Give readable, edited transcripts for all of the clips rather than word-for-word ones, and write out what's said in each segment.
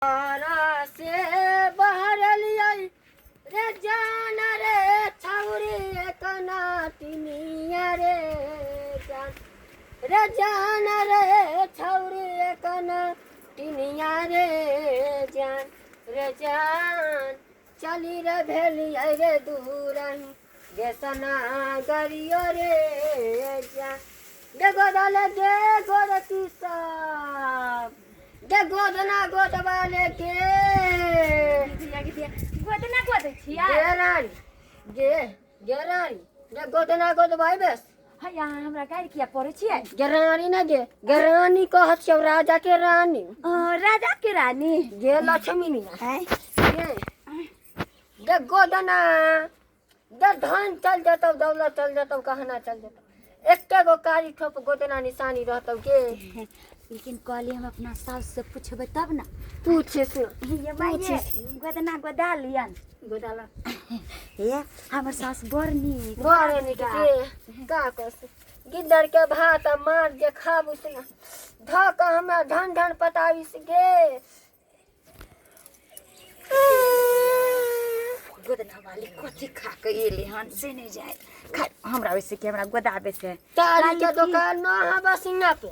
से बहरलियै रे जान रे छौरी एकना टिनिया रे जान रे जान रे छौरी एकना टिनिया रे जान रे जान चली रे भेलियै रे दूरही देसना गरियो रे जान गे गोदल गे गोरकी सब गे गोदना गोदवाले के गोदना गोदै छियै गे रानी गे गे रानी गे गोदना गोदवाई बस है अहाँ हमरा गारि किया पढ़ै छियै गे रानी ना गे गे रानी कहत छियौ राजा के रानी ओ, राजा के रानी गे लक्ष्मी नी आँय, गे गे गोदना गे धन चल जेतौ दौलत चल जेतौ गहना चल जेतौ एके गो कारी ठोप गोदना निशानी रहतौ गे लेकिन कहली हम अपना सास से पूछबै तब ना पूछे सुन ये माइये गोदना गोदा लियन गोदाला हे हमर सास बड़ नीक बड़ नीक गे का कस गिद्दर के भात आ मार जे खाबू से ना धऽ कऽ हमरा धन धन पताबिस गे गोदना वाली कथी खा के एले हन से नहीं जाए खा हमरा वैसे कि हमरा गोदाबे से तारी के दुकान न है बसिंगा पे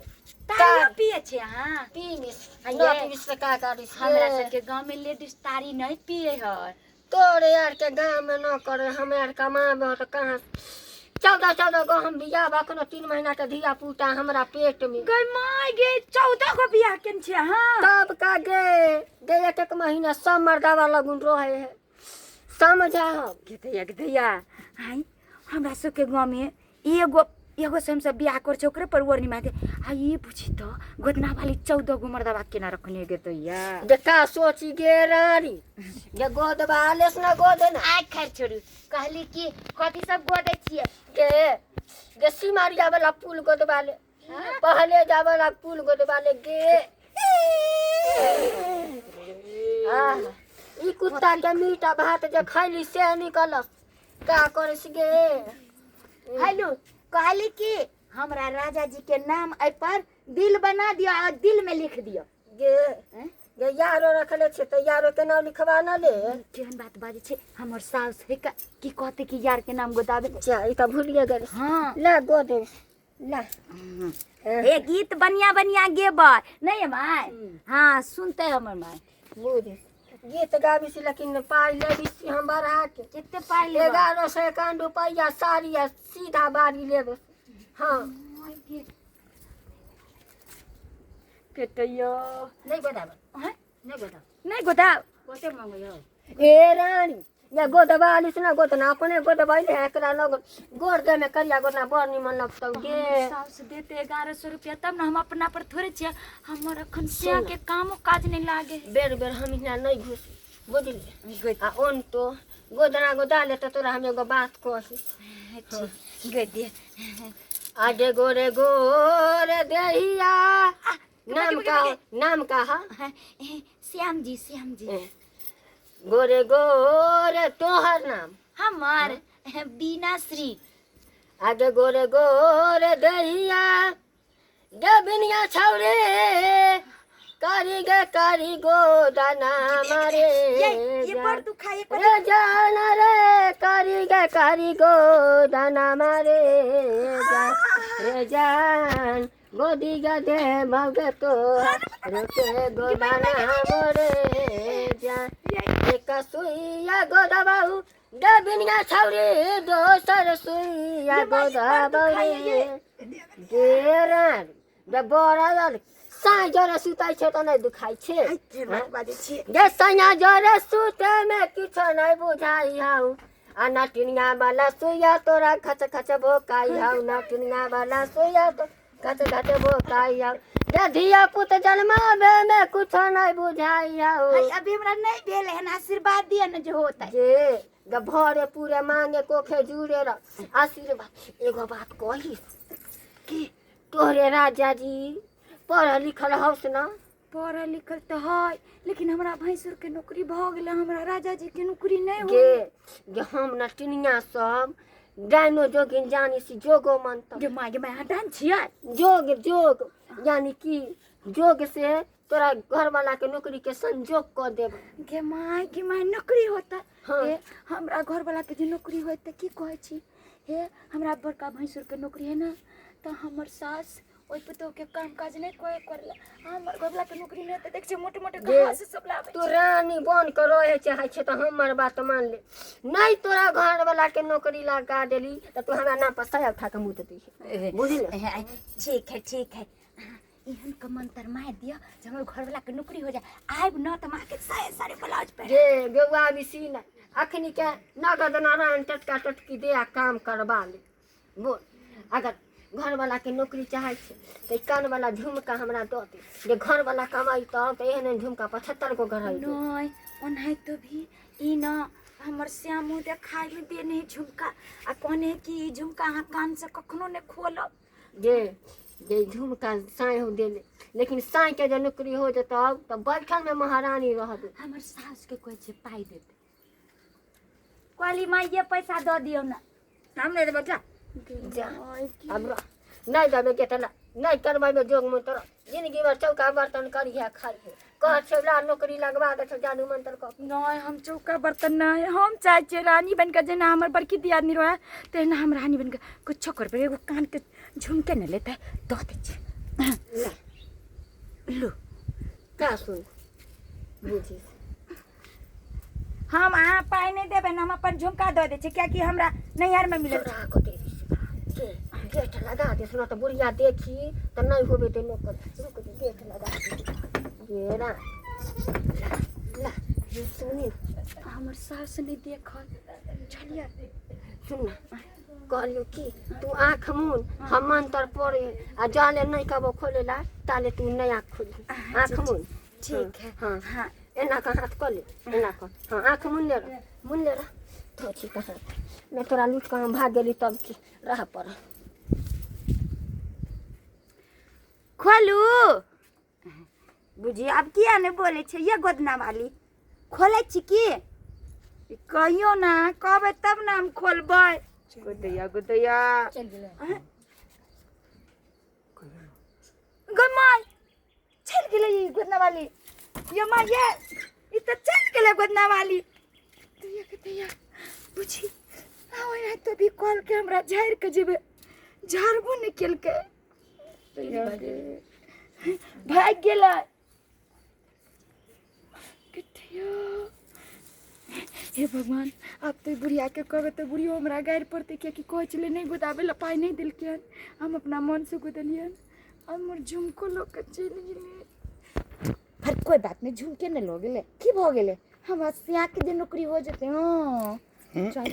तारी पिए छे अहाँ पीबिस आ न ये- पीबिस तऽ का करिस हमरा सबके गाँव में लेडीज तारी नहीं पिए है तोरे यार के गाँव में न करे हम यार कमाबे तऽ कहाँ 14 14 गो हम बियाह अखनो 3 महीना के धिया पुता हमरा पेट में गई माय गे 14 गो बियाह केने छे अहाँ तब का गे गे एक एक महीना सब मर्दावा लगुन रहे है समझा हम गे दैया हाय हमरा सबके गाँव में एगो एगो से हमसब बियाह कर छे ओकरे पर ओढ़नी मारते आ ई पूछी तो गोदना वाली 14 गो मर्दवा केना रखने गे दैया देखा सोची गे रानी गे गोदबा लेस ना गोद ना आइ खैर छोड़ू कहली कि कथी सब गोदै छियै गे गे सिमारिया वाला पुल गोदबा ले पहले जावला पुल गोदबा ले गे आह, ई कुत्ता के मीट आ भात जे खैली से निकलस का करस गे हेलो कहली कि हमरा राजा जी के नाम एहि पर दिल बना दियो और दिल में लिख दियो गे हैं? गे यारो रखले छै तऽ यारो के नाम लिखवा न ले केहन बात बाजै छै हमर साउस है का की कहते कि यार के नाम गोदाबे अच्छा ई तऽ भूलिए गेल हाँ ला गो दे ला ए गीत बढ़िया बढ़िया गेबै नहीं माय हाँ सुनते हमर माय बुझ गीत गाबी छी लेकिन पाइ लेबी छी हम बढ़ा के कते पाइ लेबै 1151 रुपैआ साड़ी आ सीधा बाड़ी लेबै हाँ कतैयो नहि गोदाब हैं? नहि गोदाब नहीं गोदाब कते मांगे हो ए रानी या गोदबा आली से ना गोदना अपने गोदबा ले एकरा लग गोर दे में करिया गोदना बड़ निमन लगतौ गे साउस देते 1100 रुपया तब ना हम अपना पर थोड़े छियै हमर अखन सिया के कामो काज नहीं लागे बेर बेर हम हिना नहीं घुस बुझली आ ओन तो गोदना गोदा ले तो तोरा हम एगो बात कही गदे आगे गोरे गोरे देहिया नाम का नाम का हा श्याम जी श्याम जी गोरे गोरे तोहर नाम हमर बीना श्री आगे गोरे गोरे दहिया गबिनिया छौरे कारी गे कारी गोदना मारे ये ये बड़ दुखाए रे जान रे कारी गे कारी गोदना मारे जान रे जान गोदी गदे मगे तो रोके गोदना मोरे जान एक सुइया गोदबाऊ गबिनिया छौरी दोसर सुइया गोदबाऊ रे गेरन गे बड़ा साँझ जरे सुतै छै तऽ नहि दुखाइ छै गे सैया जरे सुते में किछो नहि बुझाइ हौ आ नटिनिया वाला सुइया तोरा खच खच भोकाइ हौ नटिनिया वाला सुइया तो खच खच भोकाइ हौ गे धिया पुत जन्माबे में कुछो नहि बुझाइ हौ है अभी हमरा नहीं भेल हन आशीर्वाद दिया न जो होता है जे गे भरे पूरे मांगे कोखे जुड़े रह आशीर्वाद एगो बात कही की तोहरे राजा जी पढ़ल लिखल हौस ना पढ़ल लिखल तऽ है लेकिन हमरा भैंसुर के नौकरी भऽ गेलै हमरा राजा जी के नौकरी नहि गे होय गे हम नटिनिया सब डाइनो जोगिन जानी सी जोगो मंत्र गे माय गे माय अहाँ डाइन छियै जोग जोग यानी कि जोग से तोरा घर वाला के नौकरी के संजोग कऽ देब। गे माय, गे माय, नौकरी होता? हाँ। हे, हमरा घर वाला के जे नौकरी होत त की कहै छी? हे, हमरा बड़का भैंसुर के नौकरी है ना, त हमर सास ओहि पुतोह के काम काज नहीं कोई करला। हमर घर वाला के नौकरी नहीं त देख छै मोटे मोटे गे, घास सब लाबै तू छै। रानी बन के रहे चाहै छै तऽ हमर बात मान ले। नहीं तोरा घर वाला के नौकरी लगा देली तऽ तू हमरा नाम पर साया उठा के मुँह दै छै, बुझली? ठीक है, ठीक है। एहन के मंत्र मार दियो जे हमर घर वाला के नौकरी हो जाए। आइब न त माँ के सारे सारे ब्लाउज पहन जे गेउआ बिसी न अखनी के नगद नारायण टटका टटकी दे आ काम करबा ले। बोल, अगर घर वाला के नौकरी चाहै छै तऽ ई कान वाला झुमका हमरा दऽ दे, जे घर वाला कमाई तऽ एहन एहन झुमका 75 गो गढ़ाई दे। नहीं, ओनाहितो भी ई न हमर श्यामू देखाय में दे नहीं झुमका आ कहने कि ई झुमका अहाँ कान से कखनो नहीं खोलब। जे जे झुमका साँइ हो देले, लेकिन साँइ के जे नौकरी हो जेतौ तऽ बैठल में महारानी रहबे। हमर सास के कहै छै पाइ देते, कहली माँ ये पैसा दऽ दियौ ना। हम नहीं देबो, जा जा, अब रह नहीं देबे के तऽ नहीं करबै जोग मंत्र, जिंदगी भर चौका बर्तन करिहे खाइहे। कह छौला नौकरी लगवा दे छौ जादू मंत्र कऽ। नहीं, हम चौका बर्तन नहीं, हम चाहै छियै रानी बन के, जेना हमर बड़की दियादनी रहे तहिना हम रानी बन के कुछो करबै। एगो कान के झुमके ने लेतै दऽ दै छियै। ला। लू। का सुन बुझी। हम अहाँ पाइ नहि देबै ने, हम अपन झुमका दऽ दै छियै, कियाकि हमरा नैहरमे मिलल। चोरा कऽ दे के गेट लगा दे, सुना तऽ बुढ़िया देखी तऽ नहीं होबे ते नौकर। रुक दे, गेट लगा दे। ये रा ला ला, ये सुनी। हमर सास नहि देखल छलियै। सुन ना, कहलियौ कि तू आँख मुन, हम मंत्र पढ़े आ जाले नहीं कहबो खोले ला ताले तू नहीं आँख खोली। आँख मुन। ठीक है। हाँ। हाँ। एना का हाथ कऽ ले, एना कऽ। हाँ, आँख मुन ले रह, मुन ले रह। तो ठीक है, मैं तोरा लूट कऽ हम भाग गेली तब की रह पर। खोलू बुझी, आब किया नहि बोलै छै ये गोदना वाली? खोलै छी की? कहियो ना, कहबै तब ना हम खोलबै। गोदैया गोदैया गै माय, चलि गेलै ई गोदना वाली। ये माय, ये ई तऽ चलि गेलै गोदना वाली। दैया के दैया, बुझी ओना तो भी कॉल के हमरा झाड़ि के जेबै, झाड़बो नहि केलकै, भागि गेलै। हे भगवान, आब तऽ बुढ़ियाके कहबै तऽ बुढ़ियो हमरा गारि पड़तै, कियाकि कहै छलै नहि गोदाबै लए, पाइ नहि देलकै हन, हम अपना मनसँ गोदलियै हन। हमर झुमको लऽ कऽ चलि गेलै। फेर कोइ बात नहि, झुमके नहि लऽ गेलै, की भऽ गेलै? हमरा सियाके जे नौकरी हो जेतै। हँ, चल।